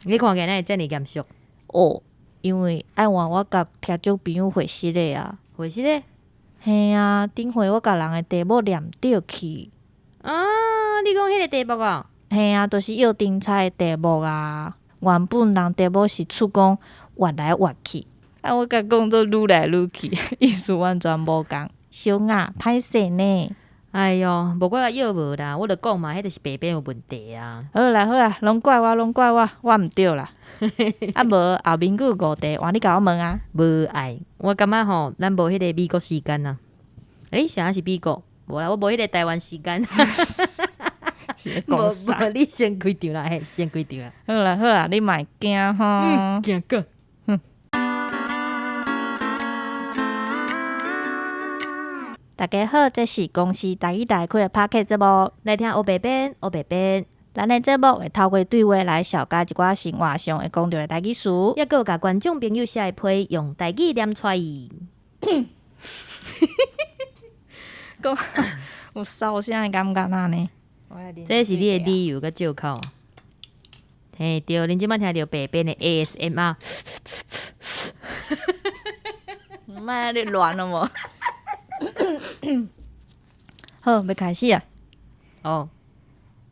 你看起來哪會遮爾嚴肅？哦，因為愛換我共聽眾朋友回實的啊。回實的？嘿啊，頂回我共人的題目念著去。啊，你講彼個題目哦？嘿啊，就是藥燈菜的題目啊。原本人題目是出講越來越去，啊，我共講做愈來愈去，意思完全無仝。小雅，歹勢呢。哎喲，無怪我藥無啦，我就講嘛，彼就是白變有問題啊。好啦好啦，攏怪我，攏怪我，我毋對啦。啊無後面閣有五題，換你共我問啊。無愛，我感覺吼，咱無彼個美國時間啊。欸，啥是美國？無啦，我無彼個台灣時間。無無，你先開場啦，嘿，先開場啦。好啦好啦，你嘛會驚吼？驚個。大家好，這是公視台語台開的 Podcast 節目，來聽烏白變，烏白變。咱的節目會透過對話來紹介一寡生活上會講著的台語詞，抑閣有共觀眾朋友寫的批用台語念出來。講有燒聲的感覺哪呢？這是你的理由佮借口。嘿，對，恁這擺聽著白變的 ASMR。莫按呢亂好無？好，欲開始啊！哦，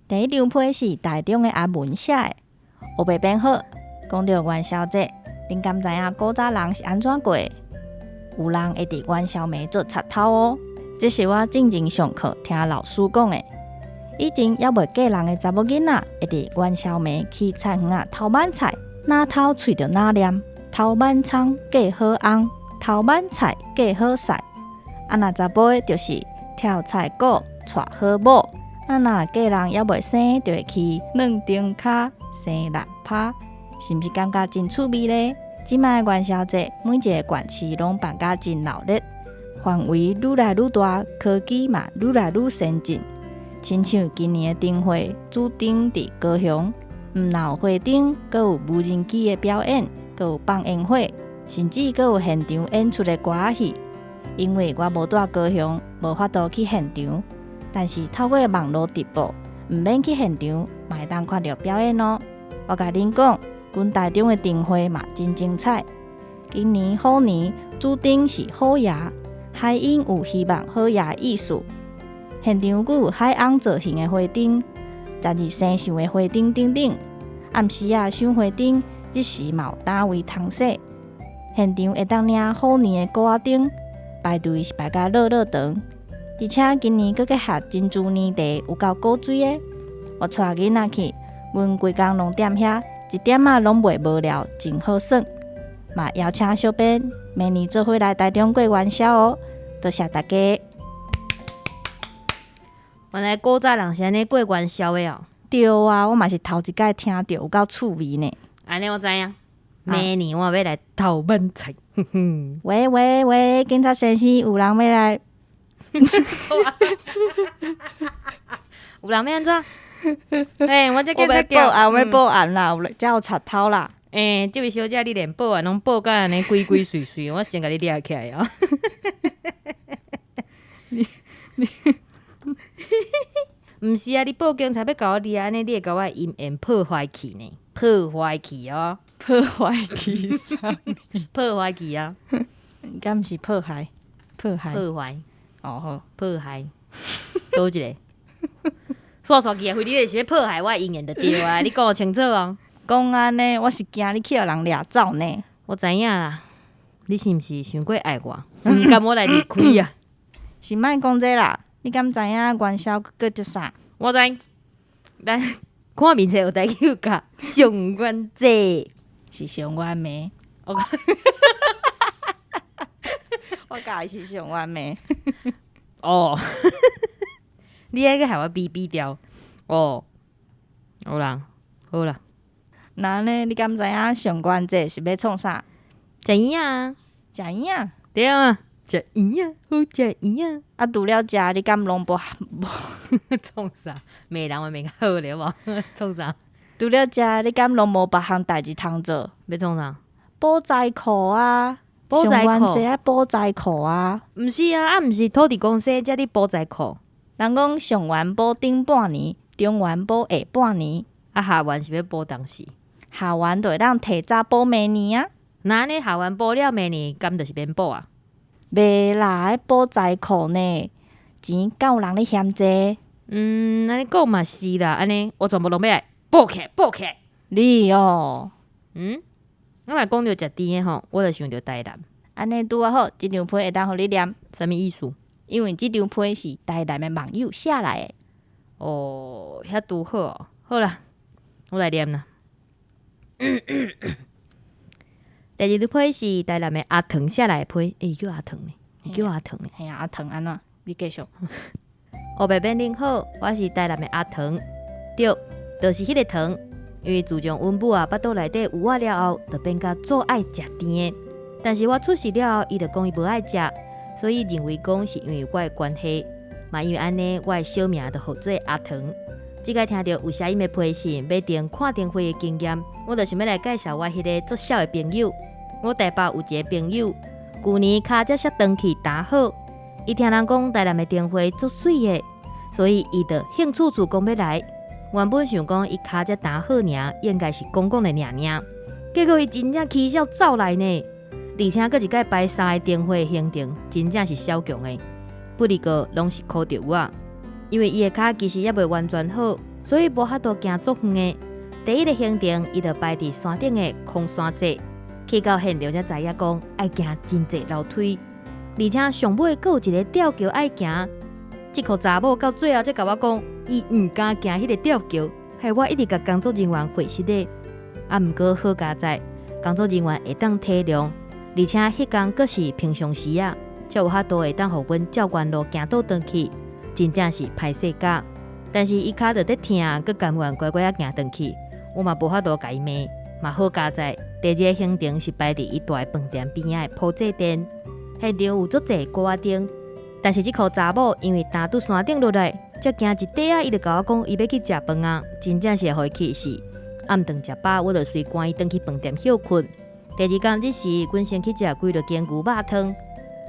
第一張批是台中的阿文寫的，烏白變好。講著元宵節，恁敢知影古早人是按怎過的？有人會佇元宵暝做賊頭哦。這是我進前上課聽老師講的。以前猶未嫁人的查某囡仔，會佇元宵暝去菜園仔偷挽菜，若偷喙就若念，偷挽蔥嫁好翁，偷挽菜嫁好婿。啊，若查埔的，就是跳菜股娶好某。啊，若嫁人猶未生，就會去軟燈跤生六趴，是毋是感覺真趣味咧？這擺元宵節，每一个縣市攏辦甲真鬧熱，範圍愈來愈大，科技嘛愈來愈先進。親像今年的燈會，主燈佇高雄，毋但有花燈，閣有無人機的表演，閣有放煙火，甚至閣有現場演出的歌仔戲。因為我無蹛高雄，無法度去現場，但是透過網路直播，毋免去現場，嘛會當看著表演哦。我共恁講，阮台中的燈會嘛真精彩。今年虎年主燈是虎爺，海鷹有希望好爺的意思。現場閣有海翁造型的花燈、十二生肖的花燈等等。暗時仔賞花燈，日時嘛有單位通洗。現場會當領虎年的鼓仔燈。排隊是排甲落落長，而且今年閣結合珍珠奶茶有夠古錐的。我帶囡仔去，阮規工攏踮遐，一點仔攏袂無聊，真好耍。嘛邀請小編明年做伙來台中過元宵哦，多謝大家。原來古早人是按呢過元宵的哦。對啊，我嘛是頭一擺聽著，有夠趣味呢。按呢我知影。明年我欲來偷挽菜。喂喂喂，警察先生，有人欲來？有人欲按怎？欸，我這我欲報案，我欲報案啦！有遮有賊偷啦！欸，這位小姐，你連報案攏報甲按呢鬼鬼祟祟，我先共你掠起來哦。你你，毋是啊！你報警察欲共我掠，按呢你會共我姻緣破壞去呢？破壞去哦！破壞去啥物？破壞去啊！敢毋是破壞？破壞？破壞？哦好，破壞。佗一個？煞煞去啊！非你是欲破壞我姻緣就對啊！你講清楚哦。講按呢，我是驚你去予人掠走呢。我知影啦，你是毋是傷過愛我？毋甘我來離開啊？是莫講這啦，你敢知影元宵閣做啥？我知，咱看面冊有台語教上元節。是上元暝，我教伊是上元暝。哦，你愛閣害我比比掉哦，好啦，好啦。那呢？你敢知影上元節是欲創啥？食圓仔，食圓仔，對啊，食圓仔，好食圓仔。啊，除了食，你敢攏無無創啥？罵人會罵較好咧無？創啥？除了食，你敢攏無別項代誌通做？欲創啥？補財庫啊！補財庫，愛補財庫啊！毋是啊，啊毋是土地公生才咧補財庫。人講上元補頂半年，中元補下半年，啊下元是欲補當時？下完就會當提早補明年啊。若按呢下完補了明年，敢就是免補啊？袂啦，愛補財庫呢，錢敢有人咧嫌濟？嗯，按呢講嘛是啦，按呢我全部攏欲愛補起來，補起來。你哦，嗯，我若講著食甜的吼，我就想著台南。按呢拄仔好，這張批會當予你念。啥物意思？因為這張批是台南的網友寫來的。哦，遐拄好哦，好啦，我來念啦。第二張批是台南的阿騰寫來的批，欸，伊叫阿騰呢，伊叫阿騰呢。嘿啊，阿騰按怎？你繼續。烏白變恁好，我是台南的阿騰，對，就是彼個糖。因為自從阮母啊腹肚內底有我了後，就變甲做愛食甜的。但是我出世了後，伊就講伊無愛食，所以認為講是因為我的關係，嘛因為按呢，我的小名就號做阿糖。這擺聽著有聲音的批信，欲訂看燈會的經驗，我就想欲來介紹我彼个足痟的朋友。我台北有一個朋友，舊年跤車摔斷去擔好，伊聽人講台南的燈會足媠的，所以伊就興趣趣講欲來。原本想講伊跤才擔好爾，應該是講講的爾爾，結果伊真正起痟走來呢，而且閣一擺排三个燈會行程，真正是痟強的。不過攏是苦著我，因為伊的跤其實猶未完全好，所以無法度行足遠的。第一个行程，伊就排佇山頂的空山節，去到現場才知影講愛行真濟樓梯，而且上尾閣有一个吊橋愛行。這箍查某到最後才共我講，伊毋敢行彼个吊橋，害我一直共工作人員回失禮。啊，毋過好佳哉，工作人員會當體諒，而且彼工閣是平常時仔，才有法度會當予阮照原路行倒轉去，真正是歹勢甲。但是伊跤就咧疼，閣甘願乖乖仔行轉去，我嘛無法度共伊罵，嘛好佳哉。第二个行程是排佇伊蹛的飯店邊仔的普濟殿，現場有足濟鼓仔燈。但是這箍查某因為擔拄山頂落來，才行一塊仔，伊就共我講伊欲去食飯啊，真正是會予伊氣死。暗頓食飽，我就隨趕伊轉去飯店歇睏。第二工日時，阮先去食幾落間牛肉湯，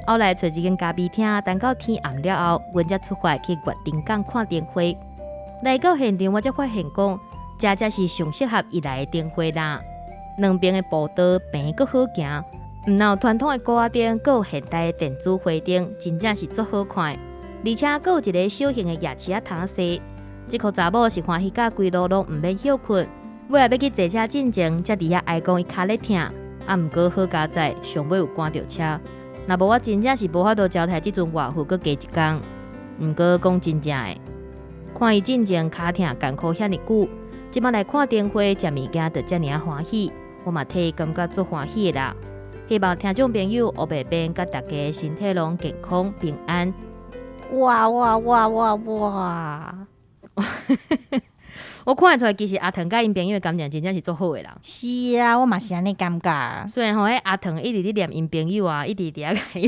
後來揣一間咖啡廳，等到天暗了後，阮才出發去月燈港看燈會。來到現場，我才發現講，這才是上適合伊來的燈會啦。兩邊的步道平閣好行。毋但有傳統的鼓仔燈，閣有現代的電子花燈，真正是足好看。而且閣有一个小型的夜市仔通踅。這箍查某是歡喜甲規路攏毋免歇睏，尾仔欲去坐車進前，才佇遐哀講伊跤咧疼。啊，毋過好佳哉，上尾有趕著車。若無我真正是無法度交代這陣外父閣加一工。毋過講真正的，看伊進前跤疼艱苦遐爾久，這擺來看燈會食物件就遮爾仔歡喜，我嘛替伊感覺足歡喜的啦。希望聽眾朋友烏白變佮大家身體攏健康平安。哇哇哇哇哇！我看會出來，其實阿騰佮𪜶朋友的感情真正是足好的啦。是啊，我嘛是按呢感覺。雖然吼，彼阿騰一直咧念𪜶朋友啊，一直佇遐共伊，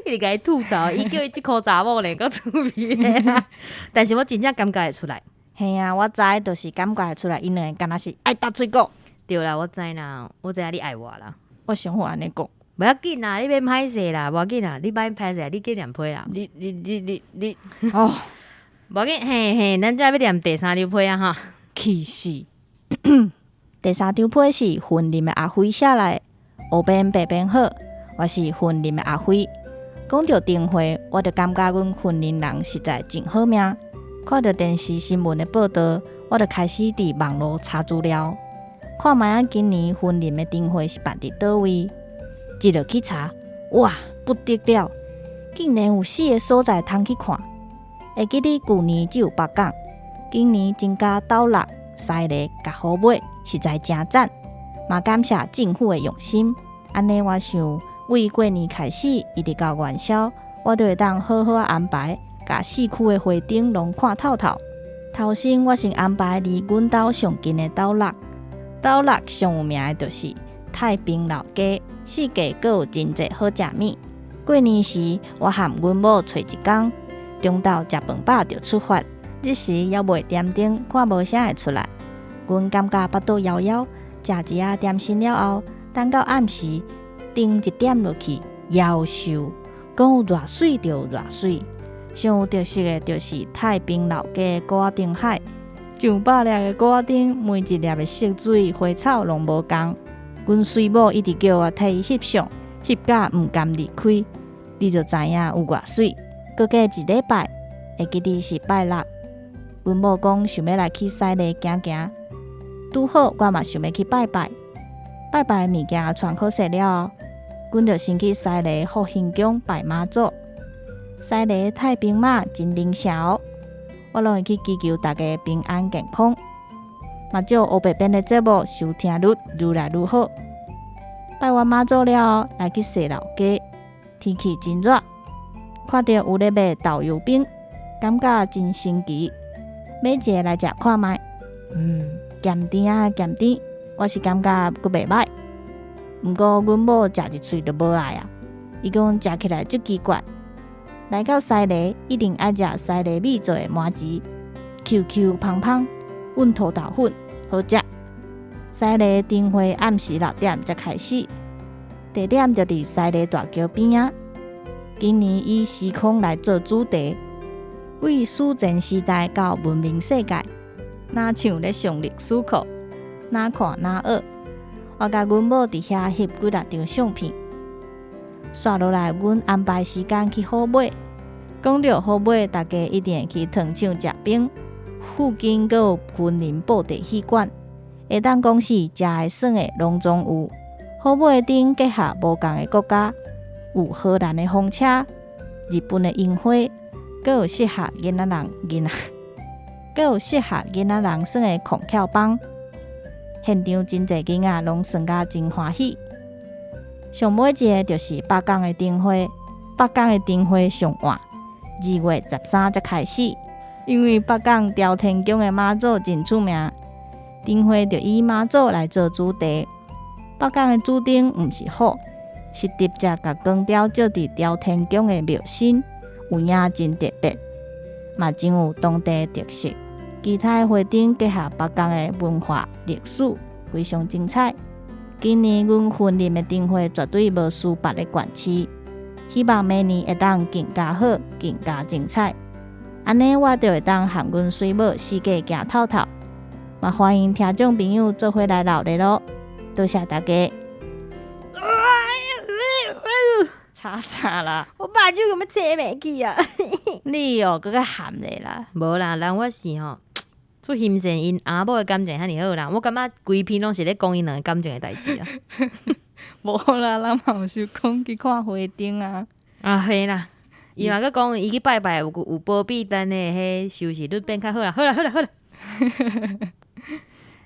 一直共伊吐槽，伊叫伊這箍查某咧夠趣味的啦。但是我真正感覺會出來。嘿啊，我知，就是感覺會出來，𪜶兩个敢若是愛搭喙鼓。對啦，我知啦，我知影你愛我啦。我想予按呢講。無要緊啦，你免歹勢啦，無要緊啦，你莫歹勢，你緊念批啦。你你你你你，哦，無要緊，嘿嘿，咱這欲念第三張批啊哈。氣死！第三張批是雲林的阿輝寫來的，烏邊白邊好，我是雲林的阿輝。講著燈會，我就感覺阮雲林人實在真好命。看著電視新聞的報導，我就開始佇網路查資料。看覓仔今年雲林的燈會是辦佇佗位？一落去查，哇，不得了！竟然有四个所在通去看。會記得舊年只有北港，今年增加斗六、西螺佮虎尾，實在誠讚。嘛感謝政府的用心。按呢，我想為過年開始，一直到元宵，我都會當好好仔安排，共四區的花燈攏看透透。頭先我先安排離阮兜上近的斗六。斗六上有名的就是太平老街，四界閣有真濟好食物。過年時，我和阮某揣一工，中晝食飯飽就出發。這時猶未點燈，看無啥會出來。阮感覺腹肚枵枵，食一仔點心了後，等到暗時燈一點落去，夭壽，講有偌媠就有偌媠。上有特色的就是太平老街的鼓仔燈海。上百粒的果仔燈，每一粒的色水、花草攏無仝。阮水某一直叫我替伊翕相，翕甲毋甘離開。你就知影有偌媠。閣過一禮拜，會記得是拜六。阮某講想欲來去西麗行行，拄好我嘛想欲去拜拜。拜拜的物件傳好勢了後，阮就先去西麗復興宮拜媽祖。西麗太平媽真靈聖哦，我攏會去祈求大家平安健康。嘛借烏白變的節目收聽率愈來愈好。拜完媽祖了後，來去踅老街，天氣真熱，看著有咧賣豆油餅，感覺真神奇，買一个來食看覓。鹹甜仔鹹甜，我是感覺閣袂䆀。毋過阮某食一喙就無愛啊，伊講食起來足奇怪。來到西麗，一定愛食西麗米做的麻糍，Q Q 芳芳，溫土豆粉，好食。西麗燈會暗時六點才開始，地點就佇西麗大橋邊仔。今年以時空來做主題，為史前時代到文明世界，若像咧上歷史課，若看若學。我佮阮某佇遐翕幾若張相片。紲落來，阮安排時間去虎尾。講著虎尾，大家一定會去糖廠食冰。附近閣有雲林布袋戲館，會當講是食的耍的攏總有。虎尾燈結合無仝的國家，有荷蘭的風車、日本的櫻花，閣有適合囡仔人囡仔，閣有適合囡仔人耍的孔跳枋。現場真濟囡仔攏耍甲真歡喜。上尾一个就是北港的燈會，北港的燈會上晚，2月13才開始。因為北港朝天宮的媽祖真出名，燈會就以媽祖來做主題。北港的主燈毋是火，是直接共光雕照佇朝天宮的廟身，有影真特別，嘛真有當地特色。其他的花燈結合北港的文化歷史，非常精彩。今年阮雲林的燈會絕對無輸別个縣市，希望明年會當更加好、更加精彩。按呢，我就會當和阮水某四界行透透。嘛歡迎聽眾朋友做伙來鬧熱囉，多謝大家。吵啥啦？我目睭敢欲切袂去啊！你哦，閣較含咧啦。無啦，人我是吼，足欣羨𪜶翁某的感情遐爾好啦。我感覺規篇攏是咧講𪜶兩个感情的代誌啊。無啦，人嘛有想講去看花燈啊。啊，嘿啦，伊嘛閣講伊去拜拜有有保庇咱的彼收視率變較好啦。好啦，好啦，好啦。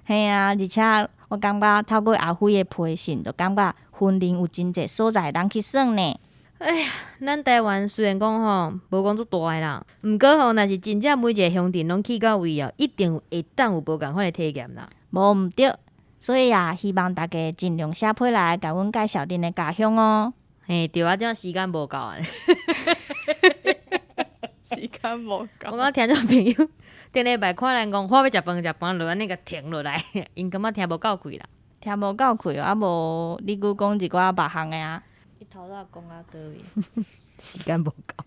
嘿啊，而且我感覺透過阿輝的批信，就感覺雲林有真濟所在會當去耍呢。哎呀，咱台灣雖然講吼無講足大的啦，毋過吼，若是真正每一個鄉鎮攏去到位哦，一定會當有無仝款的體驗啦。無毋對，所以啊，希望大家盡量寫批來，共阮介紹恁的家鄉哦。嘿，對啊，這時間無夠啊。時間無夠。我感覺聽眾朋友頂禮拜看咱講，我欲食飯食飯，就按呢共停落來，𪜶感覺聽無夠氣啦。聽無夠氣哦，啊無你閣講一寡別項的啊。你頭拄講到佗位？時間無夠。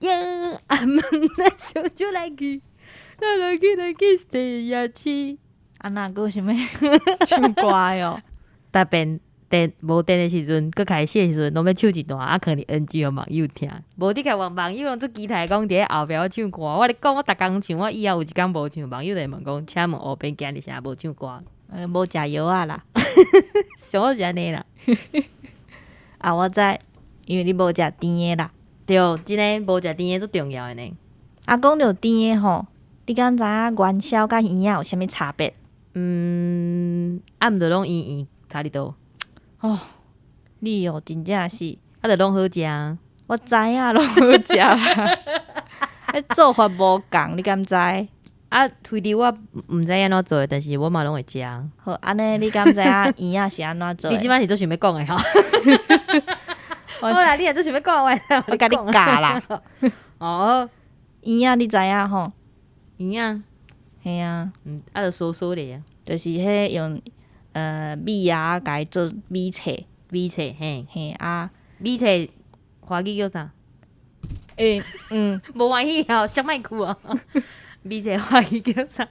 呀，阿們咱小酒來去，咱來去來去西夜市。啊那閣有啥物唱歌的哦？逐遍電無電的時陣，閣開始的時陣，攏欲唱一段，啊，囥佇 NG 予網友聽。無的確，網網友攏足期待講佇咧後壁我唱歌。我咧講，我逐工唱，我以後有一工無唱，網友就會問講，請問烏邊今日啥無唱歌？無食藥仔啦。上好是按呢啦。啊，我知，因為你無食甜的啦。對，真的無食甜的足重要的呢。啊，講著甜的吼，你敢知影元宵佮圓仔有啥物差別？啊，毋就攏圓圓差佇佗？哦，你哦，真正是，啊，就攏好食。我知影攏好食啦，彼做法無仝，你敢知？啊，推豬我毋知按怎做的，但是我嘛攏會食。好，按呢你敢知影圓仔是按怎做的？你這擺是足想欲講的吼？好啦，你若足想欲講，我我共你教啦。哦，圓仔你知影吼？圓仔，嘿啊，啊，就酥酥的啊，就是彼用米仔共伊做米冊，米冊嘿，嘿啊，米冊華語叫啥？欸，嗯，無歡喜哦，小麥褲哦。米冊華語叫啥？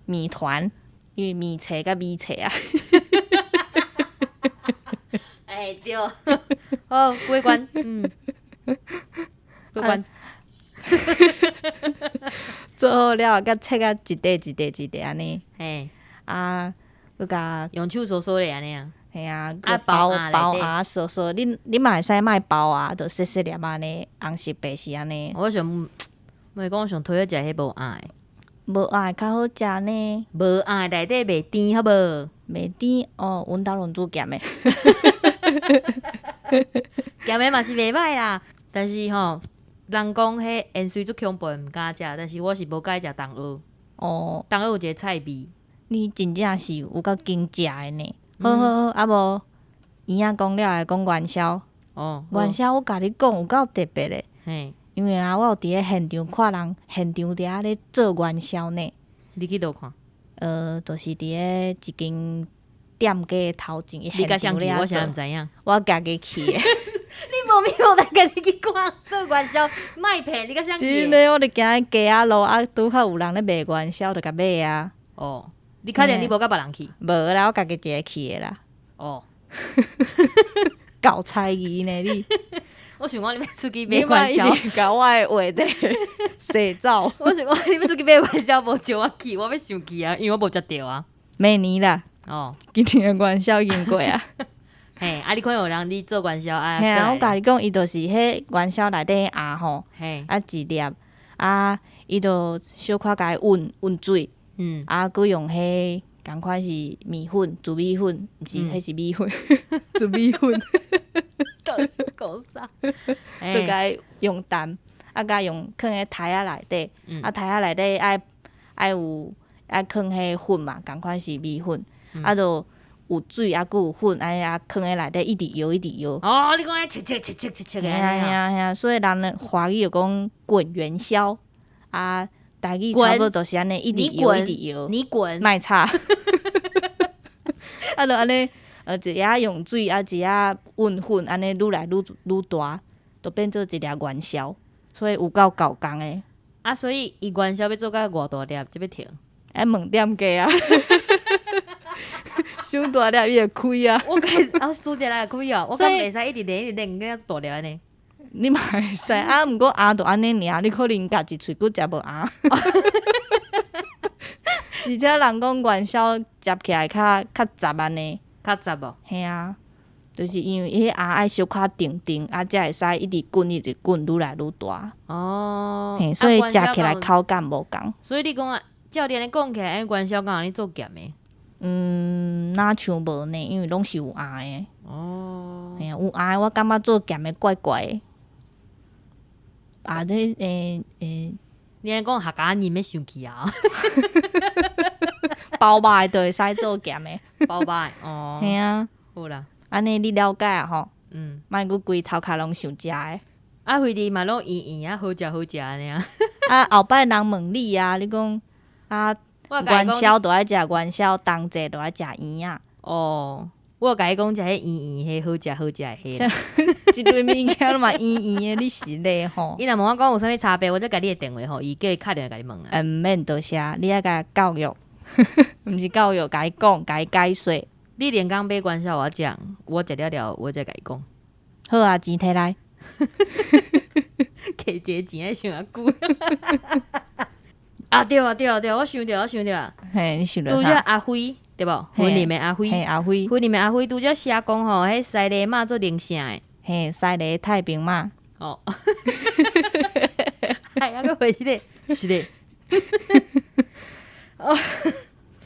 麵團，因為麵冊佮米冊啊。欸，對，好，過關，過關。做好了，佮切甲一塊一塊一塊按呢。啊，閣共用手搓搓咧按呢啊。嘿啊，啊，包包包仔削削，你嘛會使莫包仔，就細細粒按呢，紅色白色按呢。我想，我講我上討厭食彼無餡的。無餡較好食呢。無餡內底袂甜，好無？袂甜哦，阮兜攏煮鹹的。鹹的嘛是袂䆀啦，但是吼，人講彼芫荽足恐怖的，毋敢食，但是我是無佮意食冬蚵。冬蚵有一个菜味。你真正是有夠經食的呢。好好好，啊無圓仔講了來講元宵。元宵我共你講有夠特別的。因為啊，我有佇咧現場看人現場佇遐咧做元宵呢。你去佗看？就是佇咧一間店家的頭前，伊現場咧我啥毋知影。我家己去的。你無咪無來家己去看做元宵，莫騙你佮誰去？真的，我就行喺街仔路啊，拄好有人咧賣元宵，就共買啊。哦，你確定你無佮別人去？無啦，我家己一个去的啦。夠猜疑呢你？我想講你欲出去買元宵，共我的話題洗走。我想講你欲出去買元宵，無招我去，我欲生氣啊，因為我無食著啊。明年啦。今年的元宵已經過啊。嘿，啊！你看有人咧做元宵啊？嘿啊，我共你講，伊就是彼元宵內底餡吼，啊一粒，啊，伊就小可共伊溫溫水，啊，閣用彼仝款是麵粉、糯米粉，毋是，彼是米粉，糯米粉。到底是講啥？就共伊用淡，啊，共用囥佇台仔內底，啊，台仔內底愛愛有愛囥彼粉嘛，仝款是米粉，啊，就有水啊，閣有粉，按呢啊，囥佇內底，一直搖，一直搖。哦，你講愛切切切切切切的。嘿啊嘿啊嘿啊，所以人咧華語就講滾元宵，啊，台語差不多就是按呢，一直搖，一直搖。你滾。莫吵。啊，就按呢，一下用水，啊，一下溫粉，按呢愈來愈愈大，就變做一粒元宵，所以有夠猴仝的。啊，所以伊元宵欲做甲偌大粒，才欲停？愛問店家啊。傷大粒伊會開啊！我開啊，拄著來開哦，我敢袂使一直練一直練，甲大粒按呢。你嘛會使啊，毋過餡就按呢爾，你可能咬一喙閣食無餡。而且人講元宵食起來較較雜按呢。較雜無？嘿啊，就是因為彼餡愛小可定定，啊，才會使一直滾一直滾，愈來愈大。嘿，所以食起來口感無仝。所以你講啊，照你按呢講起來，元宵敢有按呢做鹹的？若像無呢，因為攏是有餡的。嘿啊，有餡的我感覺做鹹的怪怪的。啊，這欸欸，你按呢講客家人欲生氣啊？包肉的就會使做鹹的。包肉的哦。嘿啊。好啦。按呢你了解啊吼？嗯。莫閣規頭殼攏想食的。啊，反正嘛攏圓圓啊，好食好食按呢啊。啊，後擺人問你啊，你講啊。元宵就愛食元宵，冬節就愛食圓仔。哦，我共伊講食彼圓圓彼好食好食的彼。一堆物件攏嘛圓圓的，你是咧吼？伊若問我講有啥物差別，我才共你的電話予伊，叫伊敲電話共你問啊。毋免多謝，你愛共教育，毋是教育，共伊講，共伊解說。你連工買元宵予我食，我食了了，我才共伊講。好啊，錢提來。摕一个錢愛想較久。啊對啊對啊對，我想著我想著啊。嘿，你想著拄則阿輝對無？雲林的阿輝。嘿，阿輝。雲林的阿輝拄則寫講吼，彼西螺媽做靈聖的。嘿，西螺太平媽。哦。哎，猶閣回這个，是的。哦，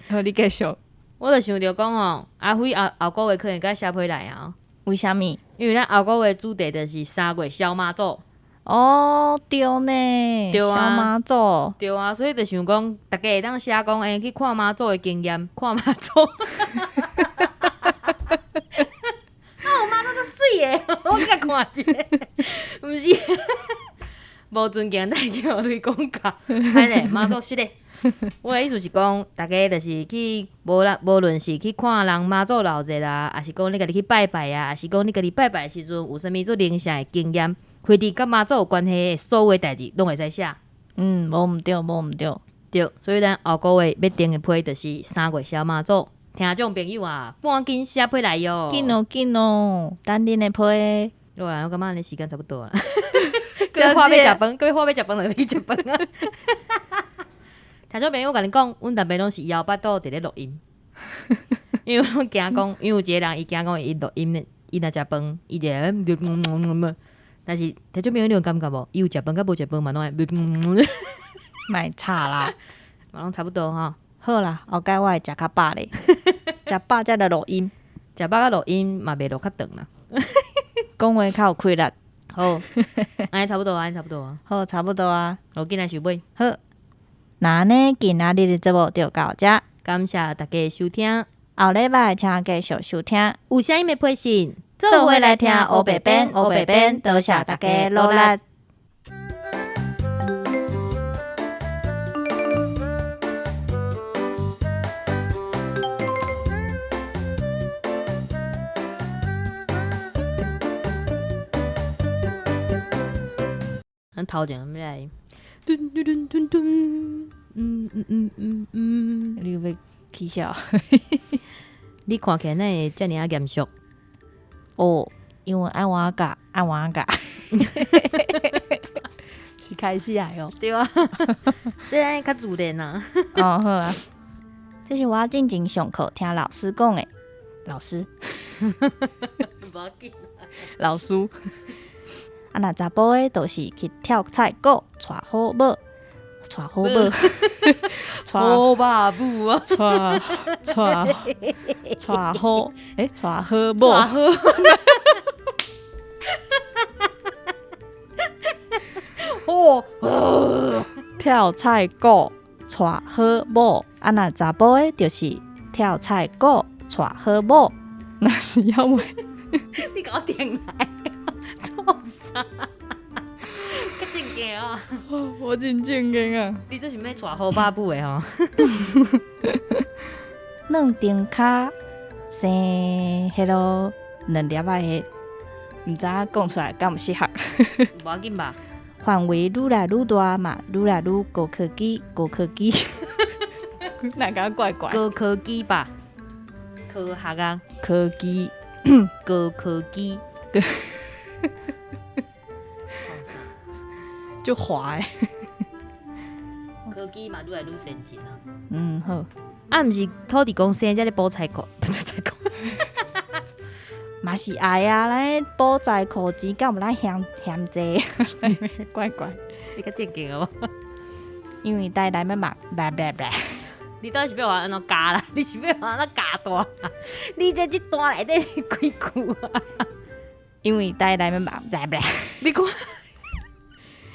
好，你繼續。我就想著講吼，阿輝後後個月可能共寫批來啊。為啥物？因為咱後個月主題就是三月燒媽祖。哦，對呢，對啊，燒媽祖，對啊，所以就想講，逐家會當寫講，欸，去看媽祖的經驗，看媽祖。啊，有媽祖足媠的，我共看一下，毋是，無尊敬，但叫雷公教，歹咧，媽祖失禮。我的意思是講，逐家就是去，無啦，無論是去看人媽祖鬧熱啦，抑是講你家己去拜拜啊，抑是講你家己拜拜的時陣有啥物足靈聖的經驗。開佇佮媽祖有關係的所有代誌，攏會使寫。嗯，無毋對，無毋對。對，所以咱後個月欲訂的批就是三月燒媽祖。聽眾朋友啊，趕緊寫批來喲！緊哦緊哦，等恁的批。好啦，我感覺按呢時間差不多啊。閣話欲食飯，閣話欲食飯，就欲去食飯啊！聽眾朋友，我共你講，阮逐擺攏是枵腹肚佇咧錄音，因為阮驚講，因為有一個人伊驚講伊錄音，伊若食飯，伊就會但是聽眾朋友，你有感覺無？伊有食飯佮無食飯嘛，攏會莫吵啦，嘛攏差不多吼。好啦，後擺我會食較飽咧，食飽才來錄音，食飽才錄音嘛袂錄較長啦。講話較有氣力。好，按呢差不多，按呢差不多。好，差不多啊。我緊來收尾。好，那按呢今仔日的節目就到遮，感謝大家收聽。後禮拜請繼續收聽。有啥物的批信，做伙來聽烏白編，烏白編，多謝大家努力。咱頭前欲來，噔噔噔噔噔，嗯嗯嗯嗯嗯，你欲起痟？你看起來哪會遮爾仔嚴肅？哦，因為愛換甲，愛換甲，是開始來哦。對啊，這按呢較自然啊。哦，好啊。這是我進前上課聽老師講的，老師，無要緊，老師。啊，若查埔的，就是去跳菜蠵，娶好某，娶好某，娶好爸母啊，娶娶娶好，欸，娶好某，好。哦，跳菜蠵，娶好某。啊，若查埔的，就是跳菜蠵，娶好某。若是猶未，你共我停來，創啥？較正經啊！我真正經啊！你這是欲娶好爸母的吼？兩重跤生彼囉兩粒仔的，毋知影講出來敢有適合。無要緊吧？範圍愈來愈大嘛，愈來愈高科技，高科技。哪感覺怪怪？高科技吧？科學啊？科技，高科技。足滑的。科技嘛，愈來愈先進啊。嗯，好。啊，毋是土地公生才咧補財庫，不是財庫。嘛是愛啊，咱補財庫錢，敢有咱嫌嫌濟？怪怪。你較正經好無？因為台南的嘛，白白白。你到底是欲予我按怎教啦？你是欲予我按怎教大？你這這段內底是幾句啊？因為台南的嘛，白白。你看。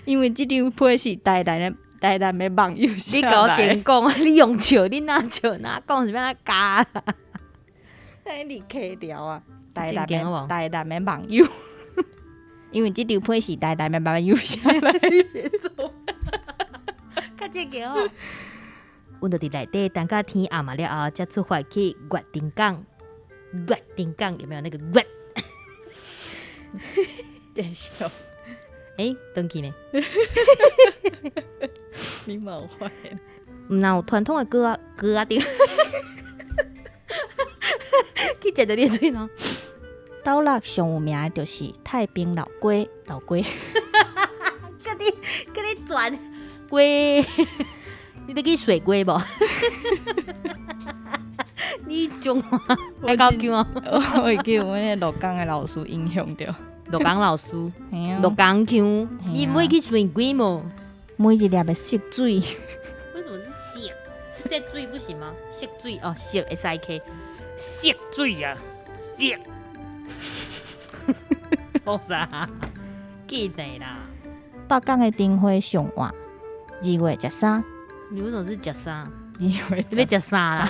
因為這張批是台南的台南的網友寫你共我停講，你用笑，你若笑，若講是欲按怎教啦？欸，你客聊啊，台南的台南的網友，因為這張批是台南的網友寫來寫作，較正經哦。阮就佇內底等到天暗了後，才出發去月頂港。月頂港有沒有那個月？等下。欸，轉去呢？你嘛有發現？毋若有傳統的歌仔歌仔頂，去食著你的喙瘻。斗六上有名的就是太平老粿，老粿。閣你閣你轉粿，你欲去水粿無？你中華愛搞腔哦。我會記阮彼鹿港的老師影響著。鹿港老師，鹿港腔，你毋會去水粿無？每一粒的色水。為什麼是色？色水不行嗎？色水哦，色會使去，色水啊，色。創啥？緊的啦！北港的燈會上晚，2月13。你為什麼是食啥？ 2月你欲食啥啦？